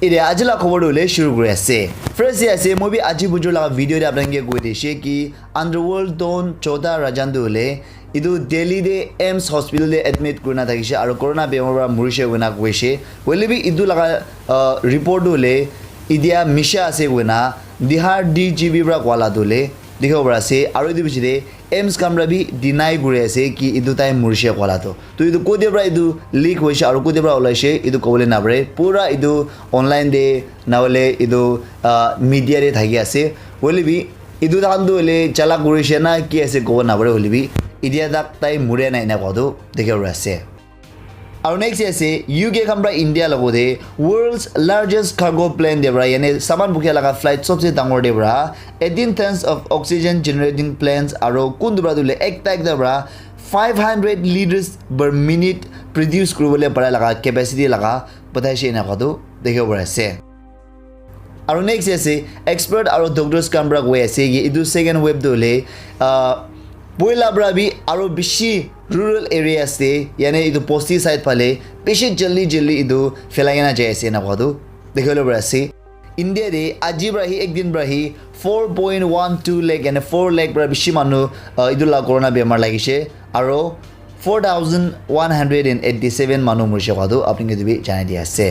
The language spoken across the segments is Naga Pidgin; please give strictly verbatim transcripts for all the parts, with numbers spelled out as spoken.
Ede aji la khobor tu hoile shuru kuri ase. First de ase, moi bi aji bujur laga video de apni ke koi de she ki Underworld Don Chota Rajan tu hoile etu Delhi de AIIMS hospital de admit kurina thakishe aru corona bemar para murishe koina koishe. Hoile bi etu laga, uh, report tu hoile idia misha ase koina Dihar D G P para koa la tu hoile dikhibo para ase. Aru etu piche de AIIMS khan para bi deny kuri ase ki etu tai murishe koa la tu. To etu kode para etu leak hoishe aru kode para olaishe etu kobole napare. Pura etu online de na hoile etu, ah, media de thaki ase. Hoile bi etu khan tu hoile chala kurishe na ki ase kobo napare hoile bi. Idia tak tai muria nai ena koa tu dikhibo para ase. Aru next ase U K khan para India logo de world's largest cargo plane de para yane saman bukia laga flight sobse dangor de para eighteen tons of oxygen generating plants aru kun tu para tu hoile ekta ekta para five hundred liters per minute produce kuribole para laga capacity laga bataishe ena koa tu dikhibo para ase. Aru next ase expert aru doctors khan para koi ase ki etu second wave tu hoile, ah, poila para bi aru bishi rural areas de yane etu bosti side phale bishi jaldi jaldi etu phelai kena jai ase ena koa tu dikhibo para ase. India de aji para hi ek din para hi four point one two lakh yane four lakh para bishi manu, ah, etu la corona bemar lagishe aru four thousand one hundred and eighty seven manu murishe koa tu apni ke tu bi janai di ase.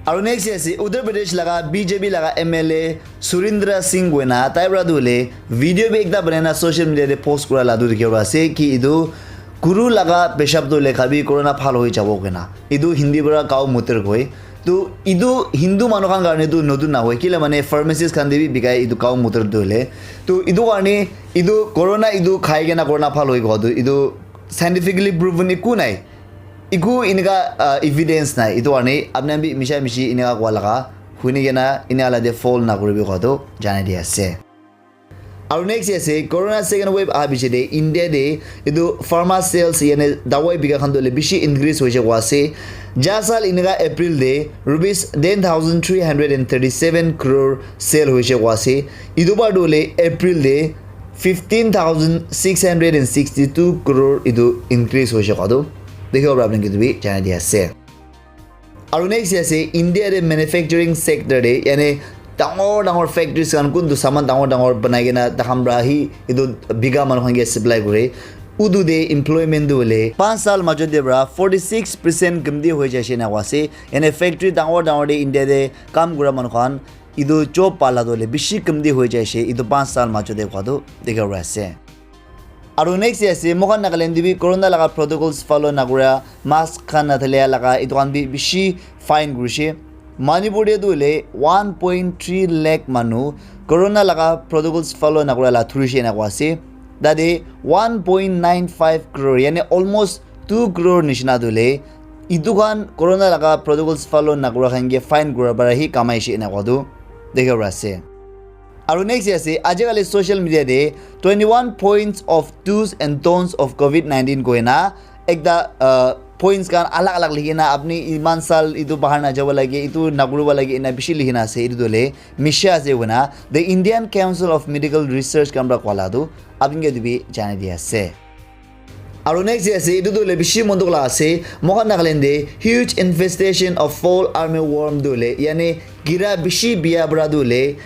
Aru next ase Uttar Pradesh laga B J P laga M L A Surendra Singh koina tai para tu hoile video bi ekta banai na social media de post kura la tu dikhibo ase ki etu guru laga peshab tu hoile khabi corona bhal hoi jabo koina. Etu Hindi para cow mutar koi. To etu Hindu manu khan karne tu notun na hoi. Kile mane pharmacist khan de bi bikai etu cow mutar tu hoile. To etu karne etu corona etu khai kena corona bhal hoi koa tu etu scientifically proven eku nai. Eku enika, ah, evidence nai. Etu karne apni khan bi misha mishi enika koa laga huni kena ena la de fall na kuribi koa tu janai di ase. Aru next ase corona second wave aha piche de India de etu pharma sales yane dawai bika khan tu hoile bishi increase hoishe koa ase. Ja sal enika April de rupees ten thousand three hundred and thirty seven crore sale hoishe koa ase. Etu bar tu hoile April de fifteen thousand six hundred and sixty two crore etu increase hoishe koa tu dikhibo para apni ke tu bi janai di ase. Aru next ase India de manufacturing sector de yane dangor dangor factories khan kun tu saman dangor dangor banai kena takhan para hi etu biga manu khan ke supply kure. Utu de employment tu hoile panch saal majot de para forty six percent kamti hoi jaise ena koa ase. Yane factory dangor dangor de India de kam kura manu khan etu job pala tu hoile bishi kamti hoi jaise etu panch saal majot de koa tu dikhibo para ase. Aru next de ase, moikhan Nagaland de bi corona laga protocols follow nakura, mask khan nathalia laga, etu khan bi bishi fine kurishe. Manipur de tu hoile one point three lakh manu corona laga protocols follow nakura la thurishe ena koa ase. Tate one point nine five crore, yane almost two crore nishina tu hoile, etu khan corona laga protocols follow nakura khan ke fine kura para hi kamaishe ena koa tu dikhibo para ase. Aru next de ase, ajikali social media de twenty one points of do's and don'ts of covid nineteen koina ekta, uh, points khan alag alag likhi na apni iman sal etu bahar na jabo lage, etu na kuribo lage, ena bishi likhi na ase. Etu tu hoile misha ase koina the Indian Council of Medical Research khan para koa la tu apni ke etu bi janai di ase. Aru next de ase, etu tu hoile bishi mon dukh la ase. Moikhan Nagaland de huge infestation of fall army worm tu hoile, yane kira bishi bia para tu hoile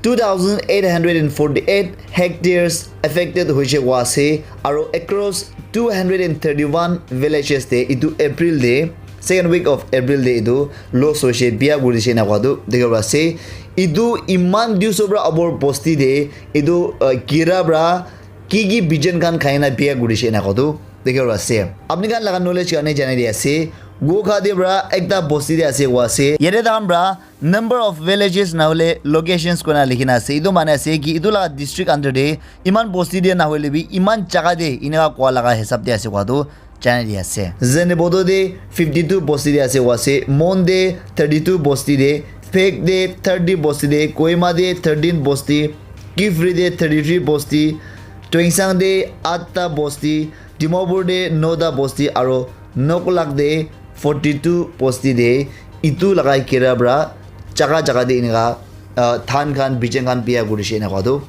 two thousand eight hundred and forty eight hectares affected hoise koa ase. Aru across two hundred and thirty one villages de etu April de, second week of April de etu loss hoise, bia kuri dise ena koa tu dikhibo para ase. Etu iman dui so para abor bosti de etu, uh, kira para ki ki bijan khan khai na bia kurishe ena koa tu dikhibo ase. Apni khan laga knowledge karne janai di ase. Gokha de para ekta bosti de ase koa ase. Yate takhan para number of villages na hoile locations koina likhi na ase. Etu mane ase ki etu laga district under de iman bosti de na hoile bi iman jaga de eneka koa laga hisab de ase koa tu janai di ase. Zunheboto de fifty two bosti de ase koa ase, Mon de thirty two bosti de, Phek de thirty bosti de, Kohima de thirteen bosti, Kiphire de thirty three bosti, Tuensang de atta bosti, Dimapur de nota bosti, aro Noklak de forty two bosti de etu laga kira para jaga jaga de eneka, ah, dhan khan, bijan khan biya kurishe ena koa tu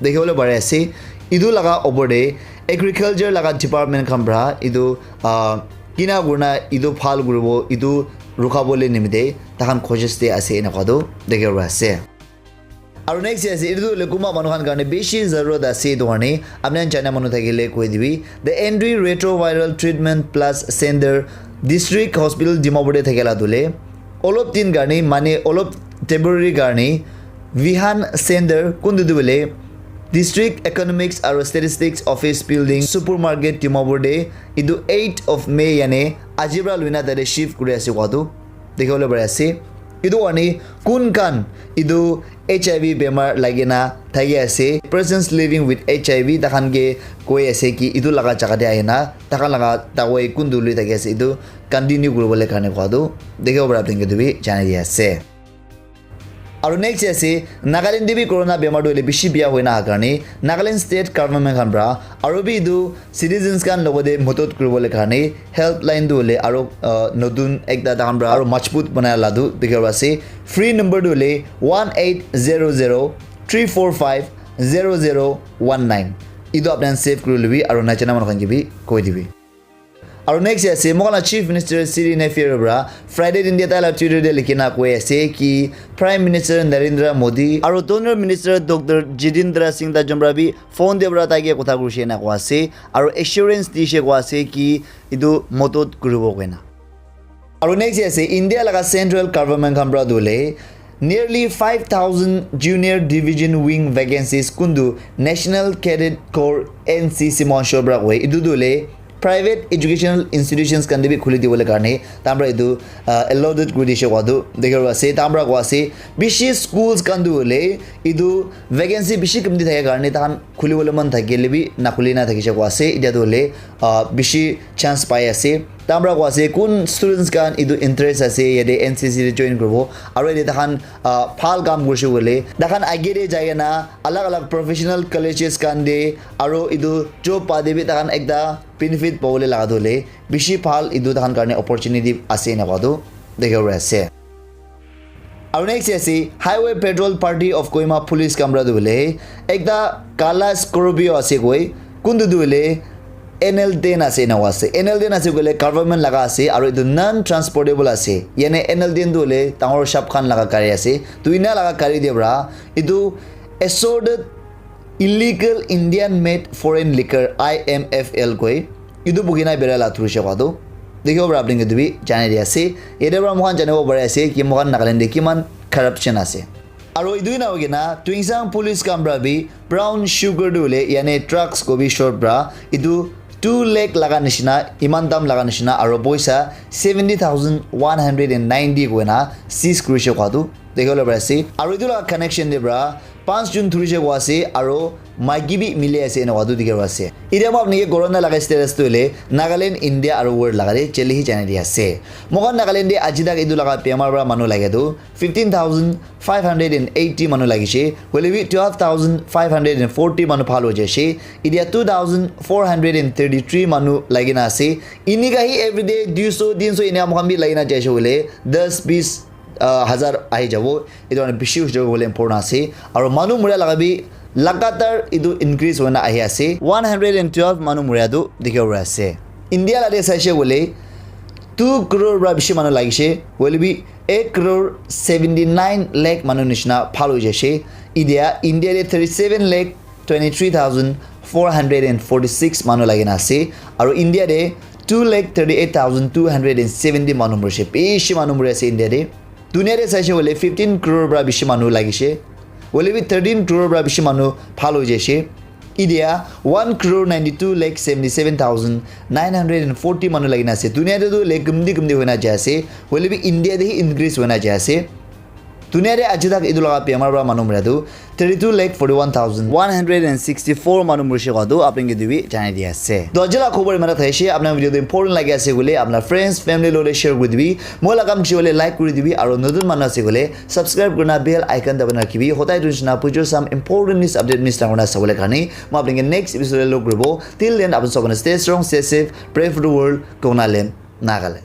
dikhi bole pari ase. Etu laga opor te agriculture laga department khan para etu, ah, kina kurina etu bhal kuribo, etu rukhabole nimite takhan cautious te ase eneka tu dikhibo pari ase. Aru next ase, etu tu hoile kunba manu khan karne bishi zarurat ase, etu karne apni khan China manu thakile koi dibi. The Anti Retroviral Treatment Plus Center, District Hospital Dimapur te thakila tu hoile olop din karne, mane olop temporary karne Vihan Center, kuntu tu hoile District Economics aru Statistics Office Building, Supermarket Dimapur te, etu eight of May, yane aji para loina tate shift kuri ase koa tu dikhibo le pari ase. Etu karne kun khan etu H I V bemar lagi na thaki ase, persons living with H I V, takhan ke koi ase ki etu laga jaga te ahi na takhan laga dawai kuntu lui thaki ase, etu continue kuribole karne koa tu dikhibo pari ase, apni khan ke tu bi janai di ase. Aru next ase, Nagaland te bi corona bemar tu hoile bishi bia hoina aha karne Nagaland state government khan para aru bi etu citizens khan logote modot kuribole karne helpline tu hoile aru, ah, notun ekta takhan para aru majbut banai la tu dikhibo pari ase. Free number tu hoile one eight zero zero three four five zero zero one nine. Etu apni khan save kuri lobi aru najana manu khan ke bi koi dibi. Aru next ase, moikhan la Chief Minister Sri Neiphier para Friday din dia tai la Twitter te likhi na koi ase ki Prime Minister Narendra Modi aru Donor Minister Doctor Jitendra Singh Tajum para bi phone te para tai ke kotha kurishe na koa ase aru assurance dishe koa ase ki etu modot kuribo koina. Aru next ase, India laga central government khan para tu hoile nearly five thousand junior division wing vacancies kuntu National Cadet Corps, N C C, moikhan shor para koi, etu tu hoile private educational institutions khan te bi khuli dibole karne takhan para etu, ah, allotted kuri dishe koa tu dikhibo pari ase. Takhan para koa ase bishi schools khan tu hoile etu vacancy bishi kamti thaka karne takhan khulibole mon thakile bi nakhuli na thakishe koa ase. Etia tu hoile, ah, bishi chance pai ase. Takhan para koa ase kun students khan etu interest ase yate N C C te join kuribo aru yate takhan, ah, bhal kam kurishe koile takhan age te jai kena alag alag professional colleges khan te aru etu job pa te bi takhan ekta benefit pabole laga tu hoile bishi bhal, etu takhan karne opportunity ase eneka tu dikhibo pari ase. Aru next ase, Highway Patrol Party of Kohima Police khan para tu hoile ekta kala Scorpio ase koi, kuntu tu hoile N L ten ase eneka ase. N L ten ase koile government laga ase aru etu non transportable ase. Yane N L ten tu hoile dangor shop khan laga gari ase. Tu ena laga gari te para etu assorted illegal Indian made foreign liquor, I M F L koi, etu bukhi na bera la thurishe koa tu dikhibo pari ase, apni khan ke tu bi janai di ase. Yate para moikhan janibo pari ase ki moikhan Nagaland te kiman corruption ase. Aru etu na hoi kena Tuensang police khan para bi brown sugar tu hoile yane drugs kobi short para etu two lakh laga nishina, iman dam laga nishina aru poisa seventy thousand one hundred and ninety koina seize kurishe koa tu dikhibo pari ase. Aru etu laga connection te para panch jun thurishe koa ase aru maiki bi mili ase eneka tu dikhibo ase. Etia moi apni ke corona laga status tu hoile Nagaland, India aru world laga te jale hi janai di ase. Moikhan Nagaland te aji tak etu laga bemar para manu lage tu fifteen thousand five hundred and eighty manu lagishe, hoile bi twelve thousand five hundred and forty manu bhal hoi jaishe. Etia two thousand four hundred and thirty-three manu lagi na ase. Enika hi everyday dui so, tin so enika moikhan bi lagi na jaishe hoile das, bis, ah, hazar ahi jabo. Etu karne bishi hoishe hoile important ase. Aru manu muria laga bi lagatar etu increase hoina ahi ase. One hundred and twelve manu muria tu dikhibo pari ase. India la te saishe hoile two crore para bishi manu lagishe. Hoile bi ek crore seventy nine lakh manu nishina bhal hoi jaishe. Etia India te thirty seven lakh twenty three thousand four hundred and forty six manu lagi na ase. Aru India te two lakh thirty eight thousand two hundred and seventy manu murishe. Bishi manu muri ase India te. Dunia te saishe hoile fifteen crore para bishi manu lagishe. Hoile bi thirteen crore para bishi manu bhal hoi jaishe. Etia one crore ninety two lakh seventy seven thousand nine hundred and forty manu lagi na ase. Dunia te tu le gumdi gumdi hoina jai ase. Hoile bi India te hi increase hoina jai ase. Dunia te aji tak etu laga bemar para manu muria tu thirty two lakh forty one thousand one hundred and sixty four manu murishe koa tu apni khan ke tu bi janai di ase. To aji la khobor imana thaishe, apni khan video tu important lagi ase koile apni friends, family logote share kuri dibi. Moi la kam bishi hoile like kuri dibi aru notun manu ase koile subscribe kurina bell icon dabai na rakhibi. Hodai tu nishina future some important news update miss nakurina sabole karne. Moi apni khan ke next episode te log kuribo. Till then, apni sob manu stay strong, stay safe, pray for the world, Kongnaland, Nagaland.